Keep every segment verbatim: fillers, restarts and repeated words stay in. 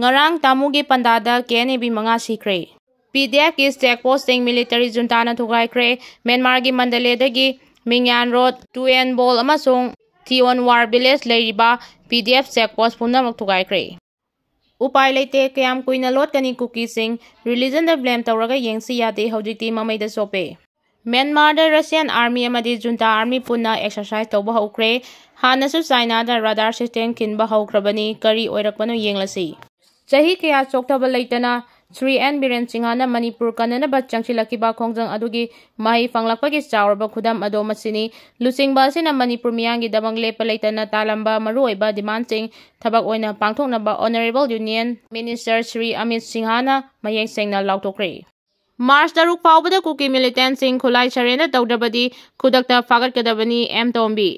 ꯉꯔꯥꯡ ꯇꯥꯃꯨꯒꯤ ꯄꯟꯗꯥꯗ ꯀꯦ N A B ꯃꯉꯥ ꯁꯤꯈ꯭ꯔꯦ꯫ ꯄꯤ ꯗꯤ ꯑꯦꯐꯀꯤ ꯆꯦꯛ ꯄꯣꯁꯁꯤꯡ ꯃꯤꯂꯤꯇꯔꯤ ꯖꯨꯟꯇꯥꯅ ꯊꯨꯒꯥꯏꯈ꯭ꯔꯦ꯫ ꯃ꯭ꯌꯥꯟꯃꯥꯔꯒꯤ ꯃꯟꯗꯂꯦꯗꯒꯤ ꯃꯤꯡꯌꯥꯟ ꯔꯣꯗ, ꯇꯨꯌꯦꯟꯕꯣꯜ ꯑꯃꯁꯨꯡ ꯊꯤꯑꯣꯟꯋꯥꯔ ꯚꯤꯂꯦꯖ ꯂꯩꯔꯤꯕ ꯄꯤ ꯗꯤ ꯑꯦꯐ ꯆꯦꯛ ꯄꯣꯁ ꯄꯨꯝꯅꯃꯛ ꯊꯨꯒꯥꯏꯈ꯭ꯔꯦ꯫ ꯎꯄꯥꯏ ꯂꯩꯇꯦ, ꯀꯌꯥꯝ ꯀꯨꯏꯅ ꯂꯣꯠꯀꯅꯤ? ꯀꯨꯀꯤꯁꯤꯡ ꯔꯤꯂꯤꯖꯟꯗ ꯕ꯭ꯂꯦꯝ ꯇꯧꯔꯒ ꯌꯦꯡꯁꯤ ꯌꯥꯗꯦ, ꯍꯧꯖꯤꯛꯇꯤ ꯃꯃꯩꯗ ꯁꯣꯞꯄꯦ꯫ ꯃ꯭ꯌꯥꯟꯃꯥꯔꯗ ꯔꯁꯤꯌꯥꯟ ꯑꯥꯔꯃꯤ ꯑꯃꯗꯤ ꯖꯨꯟꯇꯥ ꯑꯥꯔꯃꯤ ꯄꯨꯟꯅ ꯑꯦꯛꯁꯔꯁꯥꯏꯖ ꯇꯧꯕ ꯍꯧꯈ꯭ꯔꯦ꯫ ꯍꯥꯟꯅꯁꯨ ꯆꯥꯏꯅꯥꯗ ꯔꯥꯗꯥꯔ ꯁꯤꯁꯇꯦꯝ ꯈꯤꯟꯕ ꯍꯧꯈ꯭ꯔꯕꯅꯤ, ꯀꯔꯤ ꯑꯣꯏꯔꯛꯄꯅꯣ ꯌꯦꯡꯂꯁꯤ꯫ ꯆꯍꯤ ꯀꯌꯥ ꯆꯣꯛꯊꯕ ꯂꯩꯇꯅ ꯁ꯭ꯔꯤ ꯑꯦꯟ ꯕꯤꯔꯦꯟ ꯁꯤꯡꯍꯅ ꯃꯅꯤꯄꯨꯔ ꯀꯟꯅꯅꯕ ꯆꯪꯁꯤꯜꯂꯛꯈꯤꯕ ꯈꯣꯡꯖꯪ ꯑꯗꯨꯒꯤ ꯃꯍꯩ ꯐꯪꯂꯛꯄꯒꯤ ꯆꯥꯎꯔꯕ ꯈꯨꯗꯝ ꯑꯗꯣ ꯃꯁꯤꯅꯤ꯫ ꯂꯨꯆꯤꯡꯕ ꯑꯁꯤꯅ ꯃꯅꯤꯄꯨꯔ ꯃꯤꯌꯥꯝꯒꯤꯗꯃꯛ ꯂꯦꯞꯄ ꯂꯩꯇꯅ ꯇꯥꯜꯂꯝꯕ ꯃꯔꯨꯑꯣꯏꯕ ꯗꯤꯃꯥꯟꯁꯤꯡ ꯊꯕꯛ ꯑꯣꯏꯅ ꯄꯥꯡꯊꯣꯛꯅꯕ honourable union minister Shri Amit ꯁꯤꯡꯍꯅ ꯃꯌꯦꯛ ꯁꯦꯡꯅ ꯂꯥꯎꯊꯣꯛꯈ꯭ꯔꯦ꯫ ꯃꯥꯔꯆ ꯇꯔꯨꯛ ꯐꯥꯎꯕꯗ ꯀꯨꯀꯤ ꯃꯤꯂꯤꯇꯦꯟꯁꯤꯡ ꯈꯨꯠꯂꯥꯏ ꯁꯔꯦꯟꯗꯔ ꯇꯧꯗ꯭ꯔꯕꯗꯤ ꯈꯨꯗꯛꯇ ꯐꯥꯒꯠꯀꯗꯕꯅꯤ, ꯑꯦꯝ ꯇꯣꯝꯕꯤ꯫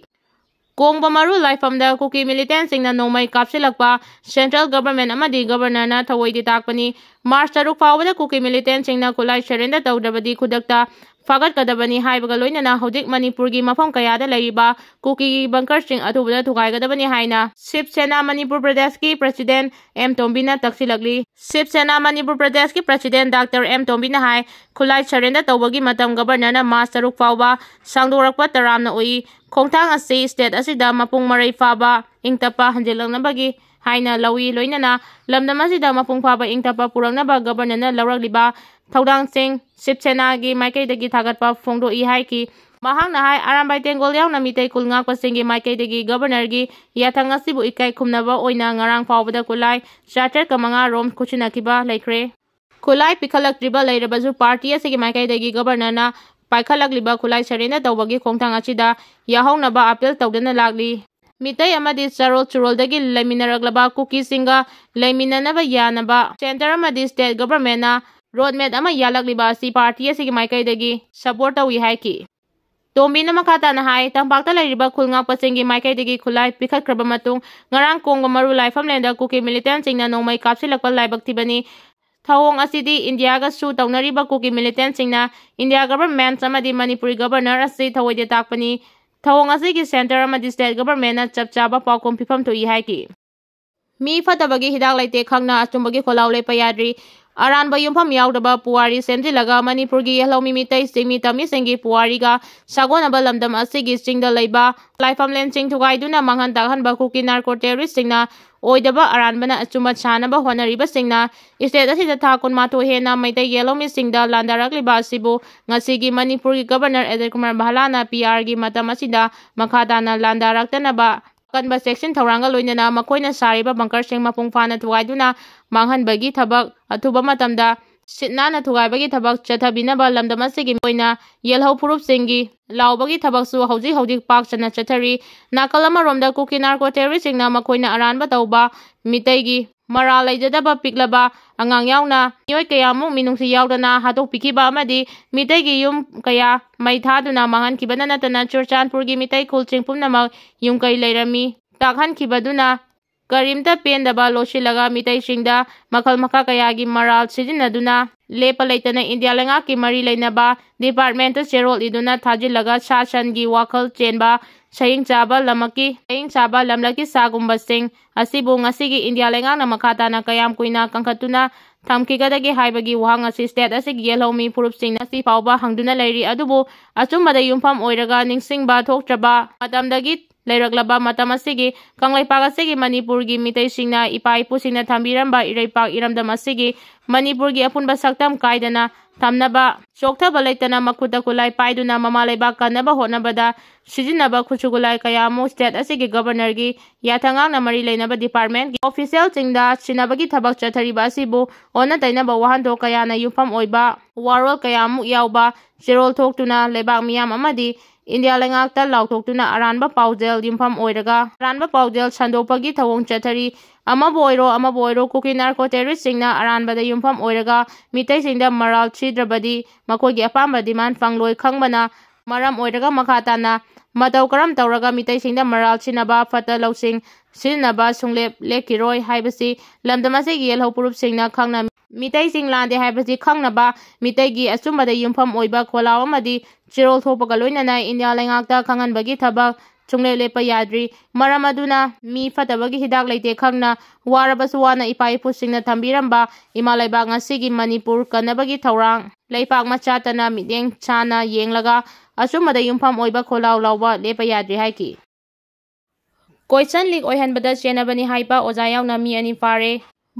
ꯀꯣꯡꯕ ꯃꯔꯨ ꯂꯥꯏꯐꯝꯗ ꯀꯨꯀꯤ ꯃꯤꯂꯤꯇꯦꯟꯁꯤꯡꯅ ꯅꯣꯡꯃꯩ ꯀꯥꯞꯁꯤꯜꯂꯛꯄ ꯁꯦꯟꯇ꯭ꯔꯦꯜ ꯒꯚꯔꯟꯃꯦꯟ ꯑꯃꯗꯤ ꯒꯚꯔꯅꯔꯅ ꯊꯧꯑꯣꯏꯗꯦ ꯇꯥꯛꯄꯅꯤ꯫ ꯃꯥꯔꯆ ꯇꯔꯨꯛ ꯐꯥꯎꯕꯗ ꯀꯨꯀꯤ ꯃꯤꯂꯤꯇꯦꯟꯁꯤꯡꯅ ꯈꯨꯠꯂꯥꯏ ꯁꯔꯦꯟꯗꯔ ꯇꯧꯗ꯭ꯔꯕꯗꯤ ꯈꯨꯗꯛꯇ ꯐꯥꯒꯠꯀꯗꯕꯅꯤ ꯍꯥꯏꯕꯒ ꯂꯣꯏꯅꯅ ꯍꯧꯖꯤꯛ ꯃꯅꯤꯄꯨꯔꯒꯤ ꯃꯐꯝ ꯀꯌꯥꯗ ꯂꯩꯔꯤꯕ ꯀꯨꯀꯤꯒꯤ ꯕꯪꯀꯔꯁꯤꯡ ꯑꯊꯨꯕꯗ ꯊꯨꯒꯥꯏꯒꯗꯕꯅꯤ ꯍꯥꯏꯅ ꯁꯤꯕ ꯁꯦꯅꯥ ꯃꯅꯤꯄꯨꯔ ꯄ꯭ꯔꯗꯦꯁꯀꯤ ꯄ꯭ꯔꯁꯤꯗꯦꯟ ꯑꯦꯝ ꯇꯣꯝꯕꯤꯅ ꯇꯛꯁꯤꯜꯂꯛꯂꯤ꯫ ꯁꯤꯕ ꯁꯦꯅꯥ ꯃꯅꯤꯄꯨꯔ ꯄ꯭ꯔꯗꯦꯁꯀꯤ ꯄ꯭ꯔꯁꯤꯗꯦꯟ ꯗꯥꯛꯇꯔ ꯑꯦꯝ ꯇꯣꯝꯕꯤꯅ ꯍꯥꯏ, ꯈꯨꯠꯂꯥꯏ ꯁꯔꯦꯟꯗꯔ ꯇꯧꯕꯒꯤ ꯃꯇꯝ ꯒꯚꯔꯅꯔꯅ ꯃꯥꯔꯆ ꯇꯔꯨꯛ ꯐꯥꯎꯕ ꯁꯥꯡꯗꯣꯔꯛꯄ ꯇꯔꯥꯝꯅ ꯎꯏ꯫ ꯈꯣꯡꯊꯥꯡ ꯑꯁꯤ ꯁ꯭ꯇꯦꯠ ꯑꯁꯤꯗ ꯃꯄꯨꯡ ꯃꯔꯩ ꯐꯥꯕ ꯏꯪ ꯇꯞꯄ ꯍꯟꯖꯤꯜꯂꯛꯅꯕꯒꯤ ꯍꯥꯏꯅ ꯂꯧꯏ꯫ ꯂꯣꯏꯅꯅ ꯂꯝꯗꯝ ꯑꯁꯤꯗ ꯃꯄꯨꯡ ꯐꯥꯕ ꯏꯪ ꯇꯞꯄ ꯄꯨꯔꯛꯅꯕ ꯒꯚꯔꯅꯔꯅ ꯂꯧꯔꯛꯂꯤꯕ ꯊꯧꯗꯥꯡꯁꯤꯡ ꯁꯤꯕ ꯁꯦꯅꯥꯒꯤ ꯃꯥꯏꯀꯩꯗꯒꯤ ꯊꯥꯒꯠꯄ ꯐꯣꯡꯗꯣꯛꯏ ꯍꯥꯏꯈꯤ꯫ ꯃꯍꯥꯛꯅ ꯍꯥꯏ, ꯑꯔꯥꯝꯕꯥꯏ ꯇꯦꯡꯒꯣꯜ ꯌꯥꯎꯅ ꯃꯤꯇꯩ ꯈꯨꯜ ꯉꯥꯛꯄꯁꯤꯡꯒꯤ ꯃꯥꯏꯀꯩꯗꯒꯤ ꯒꯚꯔꯅꯔꯒꯤ ꯌꯥꯊꯪ ꯑꯁꯤꯕꯨ ꯏꯀꯥꯏ ꯈꯨꯝꯅꯕ ꯑꯣꯏꯅ ꯉꯔꯥꯡ ꯐꯥꯎꯕꯗ ꯈꯨꯠꯂꯥꯏ ꯆꯥꯇ꯭ꯔꯦꯠꯀ ꯃꯉꯥ ꯔꯣꯝ ꯈꯨꯠꯁꯤꯟꯅꯈꯤꯕ ꯂꯩꯈ꯭ꯔꯦ꯫ ꯈꯨꯠꯂꯥꯏ ꯄꯤꯈꯠꯂꯛꯇ꯭ꯔꯤꯕ ꯂꯩꯔꯕꯁꯨ ꯄꯥꯔꯇꯤ ꯑꯁꯤꯒꯤ ꯃꯥꯏꯀꯩꯗꯒꯤ ꯒꯚꯔꯅꯔꯅ ꯄꯥꯏꯈꯠꯂꯛꯂꯤꯕ ꯈꯨꯠꯂꯥꯏ ꯁꯔꯦꯟꯗꯔ ꯇꯧꯕꯒꯤ ꯈꯣꯡꯊꯥꯡ ꯑꯁꯤꯗ ꯌꯥꯍꯧꯅꯕ ꯑꯥꯄꯤꯜ ꯇꯧꯗꯨꯅ ꯂꯥꯛꯂꯤ꯫ ꯃꯤꯇꯩ ꯑꯃꯗꯤ ꯆꯥꯔꯣꯜ ꯆꯨꯔꯣꯜꯗꯒꯤ ꯂꯩꯃꯤꯟꯅꯔꯛꯂꯕ ꯀꯨꯀꯤꯁꯤꯡꯒ ꯂꯩꯃꯤꯟꯅꯅꯕ ꯌꯥꯅꯕ ꯁꯦꯟꯇꯔ ꯑꯃꯗꯤ ꯁ꯭ꯇꯦꯠ ꯒꯚꯔꯟꯃꯦꯟꯠꯅ ꯔꯣꯗ ꯃꯦꯞ ꯑꯃ ꯌꯥꯜꯂꯛꯂꯤꯕ ꯑꯁꯤ ꯄꯥꯔꯇꯤ ꯑꯁꯤꯒꯤ ꯃꯥꯏꯀꯩꯗꯒꯤ ꯁꯄꯣꯔꯠ ꯇꯧꯏ ꯍꯥꯏꯈꯤ꯫ ꯇꯣꯝꯕꯤꯅ ꯃꯈꯥ ꯇꯥꯅ ꯍꯥꯏ, ꯇꯝꯄꯥꯛꯇ ꯂꯩꯔꯤꯕ ꯈꯨꯜ ꯉꯥꯛꯄꯁꯤꯡꯒꯤ ꯃꯥꯏꯀꯩꯗꯒꯤ ꯈꯨꯠꯂꯥꯏ ꯄꯤꯈꯠꯈ꯭ꯔꯕ ꯃꯇꯨꯡ ꯉꯔꯥꯡ ꯀꯣꯡꯕ ꯃꯔꯨ ꯂꯥꯏꯐꯝꯂꯦꯟꯗ ꯀꯨꯀꯤ ꯃꯤꯂꯤꯇꯦꯟꯁꯤꯡꯅ ꯅꯣꯡꯃꯩ ꯀꯥꯞꯁꯤꯜꯂꯛꯄ ꯂꯥꯏꯕꯛ ꯊꯤꯕꯅꯤ꯫ ꯊꯧꯑꯣꯡ ꯑꯁꯤꯗꯤ ꯏꯟꯗꯤꯌꯥꯒꯁꯨ ꯇꯧꯅꯔꯤꯕ ꯀꯨꯀꯤ ꯃꯤꯂꯤꯇꯦꯟꯁꯤꯡꯅ ꯏꯟꯗꯤꯌꯥ ꯒꯚꯔꯟꯃꯦꯟꯠ ꯑꯃꯗꯤ ꯃꯅꯤꯄꯨꯔꯤ ꯒꯚꯔꯅꯔ ꯑꯁꯤ ꯊꯧꯑꯣꯏꯗꯦ ꯇꯥꯛꯄꯅꯤ꯫ ꯊꯧꯑꯣꯡ ꯑꯁꯤꯒꯤ ꯁꯦꯟꯇꯔ ꯑꯃꯗꯤ ꯁ꯭ꯇꯦꯠ ꯒꯚꯔꯟꯃꯦꯟꯠꯅ ꯆꯞ ꯆꯥꯕ ꯄꯥꯎꯈꯨꯝ ꯄꯤꯐꯝ ꯊꯣꯛꯏ ꯍꯥꯏꯈꯤ꯫ ꯃꯤ ꯐꯠꯇꯕꯒꯤ ꯍꯤꯗꯥꯛ ꯂꯩꯇꯦ ꯈꯪꯅ ꯑꯆꯨꯝꯕꯒꯤ ꯈꯣꯜꯂꯥꯎ ꯂꯦꯞꯄ ꯌꯥꯗ꯭ꯔꯤ꯫ ꯑꯔꯥꯟꯕ ꯌꯨꯝꯐꯝ ꯌꯥꯎꯗꯕ ꯄꯨꯋꯥꯔꯤ ꯁꯦꯝꯖꯤꯜꯂꯒ ꯃꯅꯤꯄꯨꯔꯒꯤ ꯌꯦꯜꯍꯧꯃꯤ ꯃꯤꯇꯩ ꯆꯤꯡꯃꯤ ꯇꯝꯃꯤꯁꯤꯡꯒꯤ ꯄꯨꯋꯥꯔꯤꯒ ꯁꯥꯒꯣꯟꯅꯕ ꯂꯝꯗꯝ ꯑꯁꯤꯒꯤ ꯆꯤꯡꯗ ꯂꯩꯕ ꯂꯥꯏꯐꯝꯂꯦꯟꯁꯤꯡ ꯊꯨꯒꯥꯏꯗꯨꯅ ꯃꯥꯡꯍꯟ ꯇꯥꯛꯍꯟꯕ ꯀꯨꯀꯤ ꯅꯥꯔꯀꯣ ꯇꯦꯔꯣꯔꯤꯁꯁꯤꯡꯅ ꯑꯣꯏꯗꯕ ꯑꯔꯥꯟꯕꯅ ꯑꯆꯨꯝꯕ ꯁꯥꯅꯕ ꯍꯣꯠꯅꯔꯤꯕꯁꯤꯡꯅ ꯁ꯭ꯇꯦꯠ ꯑꯁꯤꯗ ꯊꯥ ꯀꯨꯟꯃꯥꯊꯣꯏ ꯍꯦꯟꯅ ꯃꯩꯇꯩ ꯌꯦꯜꯍꯧꯃꯤꯁꯤꯡꯗ ꯂꯥꯟꯗꯥꯔꯛꯂꯤꯕ ꯑꯁꯤꯕꯨ ꯉꯁꯤꯒꯤ ꯃꯅꯤꯄꯨꯔꯒꯤ ꯒꯕꯔꯅꯔ ꯑꯦꯖꯦꯟ ꯀꯨꯃꯥꯔ ꯚꯥꯂꯥꯅ ꯄꯤ ꯑꯥꯔꯒꯤ ꯃꯇꯝ ꯑꯁꯤꯗ ꯃꯈꯥ ꯇꯥꯅ ꯂꯥꯟꯗꯥꯔꯛꯇꯅꯕ ꯑꯀꯟꯕ ꯆꯦꯛꯁꯤꯟ ꯊꯧꯔꯥꯡꯒ ꯂꯣꯏꯅꯅ ꯃꯈꯣꯏꯅ ꯁꯥꯔꯤꯕ ꯕꯪꯀꯔꯁꯤꯡ ꯃꯄꯨꯡ ꯐꯥꯅ ꯊꯨꯒꯥꯏꯗꯨꯅ ꯃꯥꯡꯍꯟꯕꯒꯤ ꯊꯕꯛ ꯑꯊꯨꯕ ꯃꯇꯝꯗ ꯁꯤꯠ ꯅꯥꯟꯅ ꯊꯨꯒꯥꯏꯕꯒꯤ ꯊꯕꯛ ꯆꯠꯊꯕꯤꯅꯕ ꯂꯝꯗꯝ ꯑꯁꯤꯒꯤ ꯑꯣꯏꯅ ꯌꯦꯜꯍꯧ ꯐꯨꯔꯨꯞꯁꯤꯡꯒꯤ ꯂꯥꯎꯕꯒꯤ ꯊꯕꯛꯁꯨ ꯍꯧꯖꯤꯛ ꯍꯧꯖꯤꯛ ꯄꯥꯛ ꯆꯠꯅ ꯆꯠꯊꯔꯤ꯫ ꯅꯥꯀꯜ ꯑꯃꯔꯣꯝꯗ ꯀꯨꯀꯤ ꯅꯥꯔꯀꯣ ꯇꯦꯔꯣꯔꯤꯁꯁꯤꯡꯅ ꯃꯈꯣꯏꯅ ꯑꯔꯥꯟꯕ ꯇꯧꯕ ꯃꯤꯇꯩꯒꯤ ꯃꯔꯥꯜ ꯂꯩꯖꯗꯕ ꯄꯤꯛꯂꯕ ꯑꯉꯥꯡ ꯌꯥꯎꯅ ꯃꯤꯑꯣꯏ ꯀꯌꯥꯃꯨꯛ ꯃꯤꯅꯨꯡꯁꯤ ꯌꯥꯎꯗꯅ ꯍꯥꯠꯇꯣꯛꯄꯤꯈꯤꯕ ꯑꯃꯗꯤ ꯃꯤꯇꯩꯒꯤ ꯌꯨꯝ ꯀꯌꯥ ꯃꯩ ꯊꯥꯗꯨꯅ ꯃꯥꯡꯍꯟꯈꯤꯕꯅ ꯅꯠꯇꯅ ꯆꯨꯔꯆꯥꯟꯄꯨꯔꯒꯤ ꯃꯤꯇꯩ ꯈꯨꯜ ꯆꯤꯡꯄꯨꯝꯅꯃꯛ ꯌꯨꯝ ꯀꯩ ꯂꯩꯔꯝꯃꯤ ꯇꯥꯛꯍꯟꯈꯤꯕꯗꯨꯅ ꯀꯔꯤꯝꯇ ꯄꯦꯟꯗꯕ ꯂꯣꯠꯁꯤꯜꯂꯒ ꯃꯤꯇꯩꯁꯤꯡꯗ ꯃꯈꯜ ꯃꯈꯥ ꯀꯌꯥꯒꯤ ꯃꯔꯥꯜ ꯁꯤꯖꯤꯟꯅꯗꯨꯅ ꯂꯦꯞꯄ ꯂꯩꯇꯅ ꯏꯟꯗꯤꯌꯥ ꯂꯩꯉꯥꯛꯀꯤ ꯃꯔꯤ ꯂꯩꯅꯕ ꯗꯤꯄꯥꯔꯠꯃꯦꯟꯇ ꯆꯦꯔꯣꯜ ꯏꯗꯨꯅ ꯊꯥꯖꯤꯜꯂꯒ ꯁꯥ ꯁꯟꯒꯤ ꯋꯥꯈꯜ ꯆꯦꯟꯕ ꯁꯍꯤꯡ ꯆꯥꯕ ꯂꯝꯂꯛꯀꯤ ꯁꯍꯤꯡ ꯆꯥꯕ ꯂꯝꯂꯛꯀꯤ ꯁꯥꯒꯨꯝꯕꯁꯤꯡ ꯑꯁꯤꯕꯨ ꯉꯁꯤꯒꯤ ꯏꯟꯗꯤꯌꯥ ꯂꯩꯉꯥꯛꯅ ꯃꯈꯥ ꯇꯥꯅ ꯀꯌꯥꯝ ꯀꯨꯏꯅ ꯀꯟꯈꯠꯇꯨꯅ ꯊꯝꯈꯤꯒꯗꯒꯦ ꯍꯥꯏꯕꯒꯤ ꯋꯥꯍꯪ ꯑꯁꯤ ꯁ꯭ꯇꯦꯠ ꯑꯁꯤꯒꯤ ꯌꯦꯜꯍꯧꯃꯤ ꯐꯨꯔꯨꯞꯁꯤꯡꯅ ꯉꯁꯤ ꯐꯥꯎꯕ ꯍꯪꯗꯨꯅ ꯂꯩꯔꯤ꯫ ꯑꯗꯨꯕꯨ ꯑꯆꯨꯝꯕꯗ ꯌꯨꯝꯐꯝ ꯑꯣꯏꯔꯒ ꯅꯤꯡꯁꯤꯡꯕ ꯊꯣꯛꯇ꯭ꯔꯕ ꯃꯇꯝꯗꯒꯤ ꯂꯩꯔꯛꯂꯕ ꯃꯇꯝ ꯑꯁꯤꯒꯤ ꯀꯪꯂꯩꯄꯥꯛ ꯑꯁꯤꯒꯤ ꯃꯅꯤꯄꯨꯔꯒꯤ ꯃꯤꯇꯩꯁꯤꯡꯅ ꯏꯄꯥ ꯏꯄꯨꯁꯤꯡꯅ ꯊꯝꯕꯤꯔꯝꯕ ꯏꯔꯩꯄꯥꯛ ꯏꯔꯝꯗꯝ ꯑꯁꯤꯒꯤ ꯃꯅꯤꯄꯨꯔꯒꯤ ꯑꯄꯨꯟꯕ ꯁꯛꯇꯝ ꯀꯥꯏꯗꯅ ꯊꯝꯅꯕ ꯆꯣꯛꯊꯕ ꯂꯩꯇꯅ ꯃꯈꯨꯠꯇ ꯈꯨꯠꯂꯥꯏ ꯄꯥꯏꯗꯨꯅ ꯃꯃꯥ ꯂꯩꯕꯥꯛ ꯀꯟꯅꯕ ꯍꯣꯠꯅꯕꯗ ꯁꯤꯖꯤꯟꯅꯕ ꯈꯨꯠꯁꯨ ꯈꯨꯠꯂꯥꯏ ꯀꯌꯥ ꯑꯃꯨꯛ ꯁ꯭ꯇꯦꯠ ꯑꯁꯤꯒꯤ ꯒꯕꯔꯅꯔꯒꯤ ꯌꯥꯊꯪ ꯉꯥꯛꯅ ꯃꯔꯤ ꯂꯩꯅꯕ ꯗꯤꯄꯥꯔꯠꯃꯦꯟꯒꯤ ꯑꯣꯐꯤꯁꯤꯌꯦꯜꯁꯤꯡꯗ ꯁꯤꯟꯅꯕꯒꯤ ꯊꯕꯛ ꯆꯠꯊꯔꯤꯕ ꯑꯁꯤꯕꯨ ꯑꯣꯟꯅ ꯇꯩꯅꯕ ꯋꯥꯍꯟꯊꯣꯛ ꯀꯌꯥꯅ ꯌꯨꯝꯐꯝ ꯑꯣꯏꯕ ꯋꯥꯔꯣꯜ ꯀꯌꯥ ꯑꯃꯨꯛ ꯌꯥꯎꯕ ꯆꯦꯔꯣꯜ ꯊꯣꯛꯇꯨꯅ ꯂꯩꯕꯥꯛ ꯃꯤꯌꯥꯝ ꯑꯃꯗꯤ ꯏꯟꯗꯤꯌꯥ ꯂꯩꯉꯥꯛꯇ ꯂꯥꯎꯊꯣꯛꯇꯨꯅ ꯑꯔꯥꯟꯕ ꯄꯥꯎꯖꯦꯜ ꯌꯨꯝꯐꯝ ꯑꯣꯏꯔꯒ ꯑꯔꯥꯟꯕ ꯄꯥꯎꯖꯦꯜ ꯁꯟꯗꯣꯛꯄꯒꯤ ꯊꯧꯑꯣꯡ ꯆꯠꯊꯔꯤ꯫ ꯑꯃꯕꯨ ꯑꯣꯏꯔꯣ ꯑꯃꯕꯨ ꯑꯣꯏꯔꯣ ꯀꯨꯀꯤ ꯅꯥꯔꯀꯣ ꯇꯦꯔꯣꯔꯤꯁꯁꯤꯡꯅ ꯑꯔꯥꯟꯕꯗ ꯌꯨꯝꯐꯝ ꯑꯣꯏꯔꯒ ꯃꯤꯇꯩꯁꯤꯡꯗ ꯃꯔꯥꯜ ꯁꯤꯗ꯭ꯔꯕꯗꯤ ꯃꯈꯣꯏꯒꯤ ꯑꯄꯥꯝꯕ ꯗꯤꯃꯥꯟ ꯐꯪꯂꯣꯏ ꯈꯪꯕꯅ ꯃꯔꯝ ꯑꯣꯏꯔꯒ ꯃꯈꯥ ꯇꯥꯅ ꯃꯇꯧ ꯀꯔꯝ ꯇꯧꯔꯒ ꯃꯤꯇꯩꯁꯤꯡꯗ ꯃꯔꯥꯜ ꯁꯤꯅꯕ ꯐꯠꯇ ꯂꯧꯁꯤꯡ ꯁꯤꯖꯤꯟꯅꯕ ꯁꯨꯡꯂꯦꯞ ꯂꯦꯞꯈꯤꯔꯣꯏ ꯍꯥꯏꯕꯁꯤ ꯂꯝꯗꯝ ꯑꯁꯤꯒꯤ ꯌꯦꯜꯍꯧ ꯐꯨꯔꯨꯞꯁꯤꯡꯅ ꯈꯪꯅ ꯃꯤꯇꯩꯁꯤꯡ ꯂꯥꯟꯗꯦ ꯍꯥꯏꯕꯁꯤ ꯈꯪꯅꯕ ꯃꯤꯇꯩꯒꯤ ꯑꯆꯨꯝꯕꯗ ꯌꯨꯝꯐꯝ ꯑꯣꯏꯕ ꯈꯣꯜꯂꯥꯎ ꯑꯃꯗꯤ ꯆꯦꯔꯣꯜ ꯊꯣꯛꯄꯒ ꯂꯣꯏꯅꯅ ꯏꯟꯗꯤꯌꯥ ꯂꯩꯉꯥꯛꯇ ꯈꯪꯍꯟꯕꯒꯤ ꯊꯕꯛ ꯁꯨꯡꯂꯦꯞ ꯂꯦꯞꯄ ꯌꯥꯗ꯭ꯔꯤ꯫ ꯃꯔꯝ ꯑꯗꯨꯅ ꯃꯤ ꯐꯠꯇꯕꯒꯤ ꯍꯤꯗꯥꯛ ꯂꯩꯇꯦ ꯈꯪꯅ ꯋꯥꯔꯕꯁꯨ ꯋꯥꯅ ꯏꯄꯥ ꯏꯄꯨꯁꯤꯡꯅ ꯊꯝꯕꯤꯔꯝꯕ ꯏꯃꯥ ꯂꯩꯕꯥꯛ ꯉꯁꯤꯒꯤ ꯃꯅꯤꯄꯨꯔ ꯀꯟꯅꯕꯒꯤ ꯊꯧꯔꯥꯡ ꯂꯩꯄꯥꯛ ꯃꯆꯥꯇꯅ ꯃꯤꯠꯌꯦꯡ ꯆꯥꯅ ꯌꯦꯡꯂꯒ ꯑꯆꯨꯝꯕꯗ ꯌꯨꯝꯐꯝ ꯑꯣꯏꯕ ꯈꯣꯜꯂꯥꯎ ꯂꯥꯎꯕ ꯂꯦꯞꯄ ꯌꯥꯗ꯭ꯔꯤ ꯍꯥꯏꯈꯤ꯫ Question leak ꯑꯣꯏꯍꯟꯕꯗ ꯆꯦꯟꯅꯕꯅꯤ ꯍꯥꯏꯕ ꯑꯣꯖꯥ ꯌꯥꯎꯅ ꯃꯤ ꯑꯅꯤ ꯐꯥꯔꯦ꯫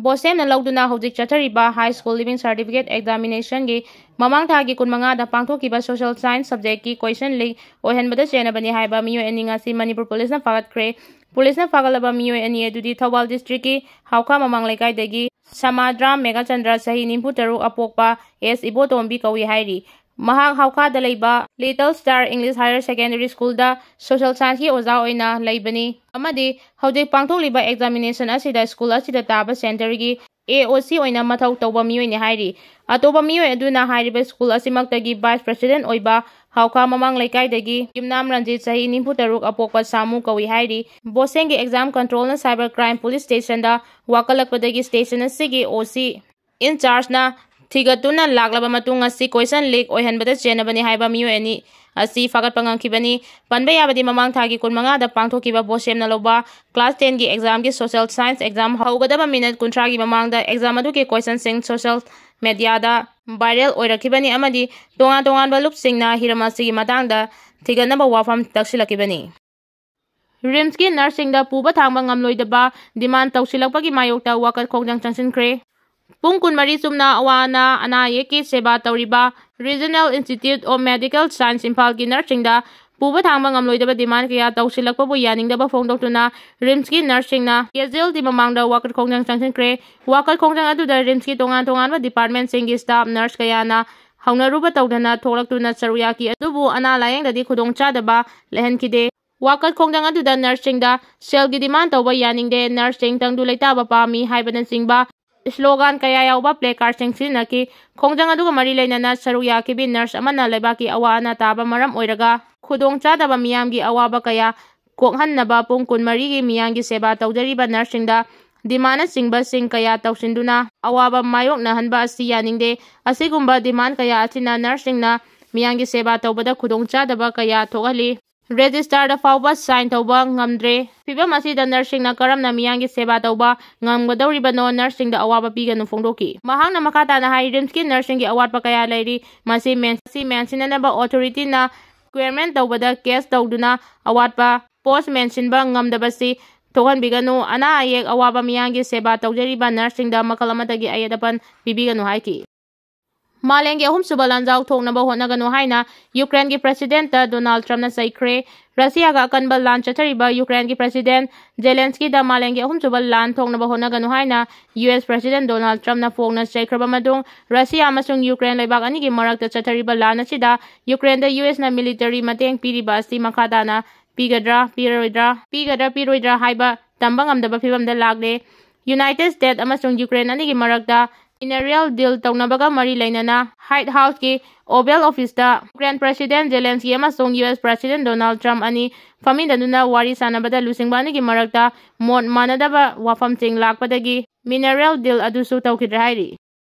ꯕꯣꯁꯦꯝꯅ ꯂꯧꯗꯨꯅ ꯍꯧꯖꯤꯛ ꯆꯠꯊꯔꯤꯕ High School Leaving Certificate Examinationꯒꯤ ꯃꯃꯥꯡ ꯊꯥꯒꯤ ꯀꯨꯟꯃꯉꯥꯗ ꯄꯥꯡꯊꯣꯛꯈꯤꯕ Social Science Subjectꯀꯤ question leak ꯑꯣꯏꯍꯟꯕꯗ ꯆꯦꯟꯅꯕꯅꯤ ꯍꯥꯏꯕ ꯃꯤꯑꯣꯏ ꯑꯅꯤ ꯉꯁꯤ ꯃꯅꯤꯄꯨꯔ ꯄꯨꯂꯤꯁꯅ ꯐꯥꯒꯠꯈ꯭ꯔꯦ꯫ ꯄꯨꯂꯤꯁꯅ ꯐꯥꯒꯠꯂꯕ ꯃꯤꯑꯣꯏ ꯑꯅꯤ ꯑꯗꯨꯗꯤ ꯊꯧꯕꯥꯜ districtꯀꯤ ꯍꯥꯎꯈꯥ ꯃꯃꯥꯡ ꯂꯩꯀꯥꯏꯗꯒꯤ ꯁꯃꯥꯗ꯭ꯔꯥꯝ ꯃꯦꯘꯆꯟꯗ꯭ꯔ, ꯆꯍꯤ ꯅꯤꯐꯨ ꯇꯔꯨꯛ, ꯑꯄꯣꯛꯄ ꯑꯦꯁ ꯏꯕꯣꯇꯣꯝꯕꯤ ꯀꯧꯏ ꯍꯥꯏꯔꯤ꯫ ꯃꯍꯥꯛ ꯍꯥꯎꯈꯥꯗ ꯂꯩꯕ Little Star English Higher Secondary Schoolꯗ Social Scienceꯀꯤ ꯑꯣꯖꯥ ꯑꯣꯏꯅ ꯂꯩꯕꯅꯤ ꯑꯃꯗꯤ ꯍꯧꯖꯤꯛ ꯄꯥꯡꯊꯣꯛꯂꯤꯕ examination ꯑꯁꯤꯗ school ꯑꯁꯤꯗ ꯇꯥꯕ centreꯒꯤ A O C ꯑꯣꯏꯅ ꯃꯊꯧ ꯇꯧꯕ ꯃꯤꯑꯣꯏꯅꯤ ꯍꯥꯏꯔꯤ꯫ ꯑꯇꯣꯞꯄ ꯃꯤꯑꯣꯏ ꯑꯗꯨꯅ ꯍꯥꯏꯔꯤꯕ school ꯑꯁꯤꯃꯛꯇꯒꯤ vice president ꯑꯣꯏꯕ ꯍꯥꯎꯈꯥ ꯃꯃꯥꯡ ꯂꯩꯀꯥꯏꯗꯒꯤ ꯌꯨꯝꯅꯥꯝ ꯔꯟꯖꯤꯠ, ꯆꯍꯤ ꯅꯤꯐꯨ ꯇꯔꯨꯛ, ꯑꯄꯣꯛꯄ ꯁꯥꯃꯨ ꯀꯧꯏ ꯍꯥꯏꯔꯤ꯫ ꯕꯣꯁꯦꯝꯒꯤ exam controlꯅ Cyber Crime Police Stationꯗ ꯋꯥꯀꯠꯂꯛꯄꯗꯒꯤ station ꯑꯁꯤꯒꯤ O C in chargeꯅ ꯊꯤꯒꯠꯇꯨꯅ ꯂꯥꯛꯂꯕ ꯃꯇꯨꯡ ꯉꯁꯤ question leak ꯑꯣꯏꯍꯟꯕꯗ ꯆꯦꯟꯅꯕꯅꯤ ꯍꯥꯏꯕ ꯃꯤꯑꯣꯏ ꯑꯅꯤ ꯑꯁꯤ ꯐꯥꯒꯠꯄ ꯉꯝꯈꯤꯕꯅꯤ꯫ ꯄꯟꯕ ꯌꯥꯕꯗꯤ ꯃꯃꯥꯡ ꯊꯥꯒꯤ ꯀꯨꯟꯃꯉꯥꯗ ꯄꯥꯡꯊꯣꯛꯈꯤꯕ ꯕꯣꯁꯦꯝꯅ ꯂꯧꯕ class tenꯒꯤ examꯒꯤ Social Science exam ꯍꯧꯒꯗꯕ minute ꯀꯨꯟꯊ꯭ꯔꯥꯒꯤ ꯃꯃꯥꯡꯗ exam ꯑꯗꯨꯒꯤ questionꯁꯤꯡ social mediaꯗ viral ꯑꯣꯏꯔꯛꯈꯤꯕꯅꯤ ꯑꯃꯗꯤ ꯇꯣꯉꯥꯟ ꯇꯣꯉꯥꯟꯕ ꯂꯨꯞꯁꯤꯡꯅ ꯍꯤꯔꯝ ꯑꯁꯤꯒꯤ ꯃꯇꯥꯡꯗ ꯊꯤꯒꯠꯅꯕ ꯋꯥꯐꯝ ꯇꯛꯁꯤꯜꯂꯛꯈꯤꯕꯅꯤ꯫ RIMSꯀꯤ nurseꯁꯤꯡꯗ ꯄꯨꯕ ꯊꯥꯡꯕ ꯉꯝꯂꯣꯏꯗꯕ demand ꯇꯧꯁꯤꯜꯂꯛꯄꯒꯤ ꯃꯥꯌꯣꯛꯇ ꯋꯥꯀꯠ ꯈꯣꯡꯖꯪ ꯆꯪꯁꯤꯟꯈ꯭ꯔꯦ꯫ ꯄꯨꯡ ꯀꯨꯟꯃꯔꯤ ꯆꯨꯞꯅ ꯑꯋꯥ ꯑꯅꯥ, ꯑꯅꯥ ꯑꯌꯦꯛꯀꯤ ꯁꯦꯕꯥ ꯇꯧꯔꯤꯕ Regional Institute of Medical Science ꯏꯝꯐꯥꯜꯒꯤ nurseꯁꯤꯡꯗ ꯄꯨꯕ ꯊꯥꯡꯕ ꯉꯝꯂꯣꯏꯗꯕ demand ꯀꯌꯥ ꯇꯧꯁꯤꯜꯂꯛꯄꯕꯨ ꯌꯥꯅꯤꯡꯗꯕ ꯐꯣꯡꯗꯣꯛꯇꯨꯅ RIMSꯀꯤ nurseꯁꯤꯡꯅ casualty ꯃꯃꯥꯡꯗ ꯋꯥꯀꯠ ꯈꯣꯡꯖꯪ ꯆꯪꯁꯤꯟꯈ꯭ꯔꯦ꯫ ꯋꯥꯀꯠ ꯈꯣꯡꯖꯪ ꯑꯗꯨꯗ RIMSꯀꯤ ꯇꯣꯉꯥꯟ ꯇꯣꯉꯥꯟꯕ departmentꯁꯤꯡꯒꯤ staff nurse ꯀꯌꯥꯅ ꯍꯧꯅꯔꯨꯕ ꯇꯧꯗꯅ ꯊꯣꯛꯂꯛꯇꯨꯅ ꯁꯔꯨꯛ ꯌꯥꯈꯤ, ꯑꯗꯨꯕꯨ ꯑꯅꯥ ꯂꯥꯌꯦꯡꯗꯗꯤ ꯈꯨꯗꯣꯡꯆꯥꯗꯕ ꯂꯩꯍꯟꯈꯤꯗꯦ꯫ ꯋꯥꯀꯠ ꯈꯣꯡꯖꯪ ꯑꯗꯨꯗ nurseꯁꯤꯡꯗ ꯁꯦꯜꯒꯤ demand ꯇꯧꯕ ꯌꯥꯅꯤꯡꯗꯦ, nurseꯁꯤꯡ ꯇꯪꯗꯨ ꯂꯩꯇꯥꯕ ꯄꯥꯝꯃꯤ ꯍꯥꯏꯕꯅꯆꯤꯡꯕ slogan ꯀꯌꯥ ꯌꯥꯎꯕ placardꯁꯤꯡ ꯁꯤꯖꯤꯟꯅꯈꯤ꯫ ꯈꯣꯡꯖꯪ ꯑꯗꯨꯒ ꯃꯔꯤ ꯂꯩꯅꯅ ꯁꯔꯨꯛ ꯌꯥꯈꯤꯕꯤ nurse ꯑꯃꯅ ꯂꯩꯕꯥꯛꯀꯤ ꯑꯋꯥ ꯑꯅꯥ ꯇꯥꯕ ꯃꯔꯝ ꯑꯣꯏꯔꯒ ꯈꯨꯗꯣꯡꯆꯥꯗꯕ ꯃꯤꯌꯥꯝꯒꯤ ꯑꯋꯥꯕ ꯀꯌꯥ ꯀꯣꯛꯍꯟꯅꯕ ꯄꯨꯡ ꯀꯨꯟꯃꯔꯤꯒꯤ ꯃꯤꯌꯥꯝꯒꯤ ꯁꯦꯕꯥ ꯇꯧꯖꯔꯤꯕ nurseꯁꯤꯡꯗ demandꯅꯆꯤꯡꯕꯁꯤꯡ ꯀꯌꯥ ꯇꯧꯁꯤꯟꯗꯨꯅ ꯑꯋꯥꯕ ꯃꯥꯌꯣꯛꯅꯍꯟꯕ ꯑꯁꯤ ꯌꯥꯅꯤꯡꯗꯦ꯫ ꯑꯁꯤꯒꯨꯝꯕ demand ꯀꯌꯥ ꯑꯁꯤꯅ nurseꯁꯤꯡꯅ ꯃꯤꯌꯥꯝꯒꯤ ꯁꯦꯕꯥ ꯇꯧꯕꯗ ꯈꯨꯗꯣꯡꯆꯥꯗꯕ ꯀꯌꯥ ꯊꯣꯛꯍꯜꯂꯤ꯫ ꯔꯦꯖꯤꯁꯇꯥꯔꯗ ꯐꯥꯎꯕ ꯁꯥꯏꯟ ꯇꯧꯕ ꯉꯝꯗ꯭ꯔꯦ꯫ ꯐꯤꯚꯝ ꯑꯁꯤꯗ ꯅꯔꯁꯁꯤꯡꯅ ꯀꯔꯝꯅ ꯃꯤꯌꯥꯝꯒꯤ ꯁꯦꯕꯥ ꯇꯧꯕ ꯉꯝꯒꯗꯧꯔꯤꯕꯅꯣ, ꯅꯔꯁꯁꯤꯡꯗ ꯑꯋꯥꯕ ꯄꯤꯒꯅꯨ ꯐꯣꯡꯗꯣꯛꯈꯤ꯫ ꯃꯍꯥꯛꯅ ꯃꯈꯥ ꯇꯥꯅ ꯍꯥꯏ, ꯔꯤꯝꯁꯀꯤ ꯅꯔꯁꯁꯤꯡꯒꯤ ꯑꯋꯥꯠꯄ ꯀꯌꯥ ꯂꯩꯔꯤ, ꯃꯁꯤ ꯃꯦꯟ-, ꯃꯁꯤ ꯃꯦꯟꯁꯤꯟꯅꯅꯕ ꯑꯣꯊꯣꯔꯤꯇꯤꯅ ꯔꯤꯀ꯭ꯋꯥꯌꯔꯃꯦꯟ ꯇꯧꯕꯗ ꯀꯦꯁ ꯇꯧꯗꯨꯅ ꯑꯋꯥꯠꯄ ꯄꯣꯁ ꯃꯦꯟꯁꯤꯟꯕ ꯉꯝꯗꯕꯁꯤ ꯊꯣꯛꯍꯟꯕꯤꯒꯅꯨ꯫ ꯑꯅꯥ ꯑꯌꯦꯛ ꯑꯋꯥꯕ ꯃꯤꯌꯥꯝꯒꯤ ꯁꯦꯕꯥ ꯇꯧꯖꯔꯤꯕ ꯅꯔꯁꯁꯤꯡꯗ ꯃꯈꯜ ꯑꯃꯠꯇꯒꯤ ꯑꯌꯦꯠ ꯑꯄꯟ ꯄꯤꯕꯤꯒꯅꯨ ꯍꯥꯏꯈꯤ꯫ ꯃꯥꯂꯦꯝꯒꯤ ꯑꯍꯨꯝꯁꯨꯕ ꯂꯥꯟꯖꯥꯎ ꯊꯣꯛꯅꯕ ꯍꯣꯠꯅꯒꯅꯨ ꯍꯥꯏꯅ ꯌꯨꯀ꯭ꯔꯦꯟꯒꯤ ꯄ꯭ꯔꯦꯁꯤꯗꯦꯟꯠꯇ ꯗꯣꯅꯥꯜꯗ ꯇ꯭ꯔꯝꯞꯅ ꯆꯩꯈ꯭ꯔꯦ꯫ ꯔꯁꯤꯌꯥꯒ ꯑꯀꯟꯕ ꯂꯥꯟ ꯆꯠꯊꯔꯤꯕ ꯌꯨꯀ꯭ꯔꯦꯟꯒꯤ ꯄ꯭ꯔꯦꯁꯤꯗꯦꯟꯠ ꯖꯦꯂꯦꯟꯁꯀꯤꯗ ꯃꯥꯂꯦꯝꯒꯤ ꯑꯍꯨꯝꯁꯨꯕ ꯂꯥꯟ ꯊꯣꯛꯅꯕ ꯍꯣꯠꯅꯒꯅꯨ ꯍꯥꯏꯅ ꯌꯨ ꯑꯦꯁ ꯄ꯭ꯔꯦꯁꯤꯗꯦꯟꯠ ꯗꯣꯅꯥꯜꯗ ꯇ꯭ꯔꯝꯞꯅ ꯐꯣꯡꯅ ꯆꯩꯈ꯭ꯔꯕ ꯃꯇꯨꯡ, ꯔꯁꯤꯌꯥ ꯑꯃꯁꯨꯡ ꯌꯨꯀ꯭ꯔꯦꯟ ꯂꯩꯕꯥꯛ ꯑꯅꯤꯒꯤ ꯃꯔꯛꯇ ꯆꯠꯊꯔꯤꯕ ꯂꯥꯟ ꯑꯁꯤꯗ ꯌꯨꯀ꯭ꯔꯦꯟꯗ ꯌꯨ ꯑꯦꯁꯅ ꯃꯤꯂꯤꯇꯔꯤ ꯃꯇꯦꯡ ꯄꯤꯔꯤꯕ ꯑꯁꯤ ꯃꯈꯥ ꯇꯥꯅ ꯄꯤꯒꯗ꯭ꯔꯥ, ꯄꯤꯔꯔꯣꯏꯗ꯭ꯔꯥ, ꯄꯤꯒꯗ꯭ꯔꯥ, ꯄꯤꯔꯣꯏꯗ꯭ꯔꯥ ꯍꯥꯏꯕ ꯇꯝꯕ ꯉꯝꯗꯕ ꯐꯤꯕꯝꯗ ꯂꯥꯛꯂꯦ꯫ ꯌꯨꯅꯥꯏꯇꯦꯗ ꯁ꯭ꯇꯦꯠ ꯑꯃꯁꯨꯡ ꯌꯨꯀ꯭ꯔꯦꯟ ꯑꯅꯤꯒꯤ ꯃꯔꯛꯇ ꯃꯤꯅꯔꯦꯜ ꯗꯤꯜ ꯇꯧꯅꯕꯒ ꯃꯔꯤ ꯂꯩꯅꯅ ꯍ꯭ꯋꯥꯏꯠ ꯍꯥꯎꯁꯀꯤ ꯑꯣꯚꯦꯜ ꯑꯣꯐꯤꯁꯇ ꯌꯨꯀ꯭ꯔꯦꯟ ꯄ꯭ꯔꯦꯁꯤꯗꯦꯟꯠ ꯖꯦꯂꯦꯟꯁꯀꯤ ꯑꯃꯁꯨꯡ ꯌꯨ ꯑꯦꯁ ꯄ꯭ꯔꯦꯁꯤꯗꯦꯟꯠ ꯗꯣꯅꯥꯜꯗ ꯇ꯭ꯔꯝꯞ ꯑꯅꯤ ꯐꯝꯃꯤꯟꯅꯗꯨꯅ ꯋꯥꯔꯤ ꯁꯥꯟꯅꯕꯗ ꯂꯨꯆꯤꯡꯕ ꯑꯅꯤꯒꯤ ꯃꯔꯛꯇ ꯃꯣꯠ ꯃꯥꯟꯅꯗꯕ ꯋꯥꯐꯝꯁꯤꯡ ꯂꯥꯛꯄꯗꯒꯤ ꯃꯤꯅꯔꯦꯜ ꯗꯤꯜ ꯑꯗꯨꯁꯨ ꯇꯧꯈꯤꯗ꯭ꯔꯦ ꯍꯥꯏꯔꯤ꯫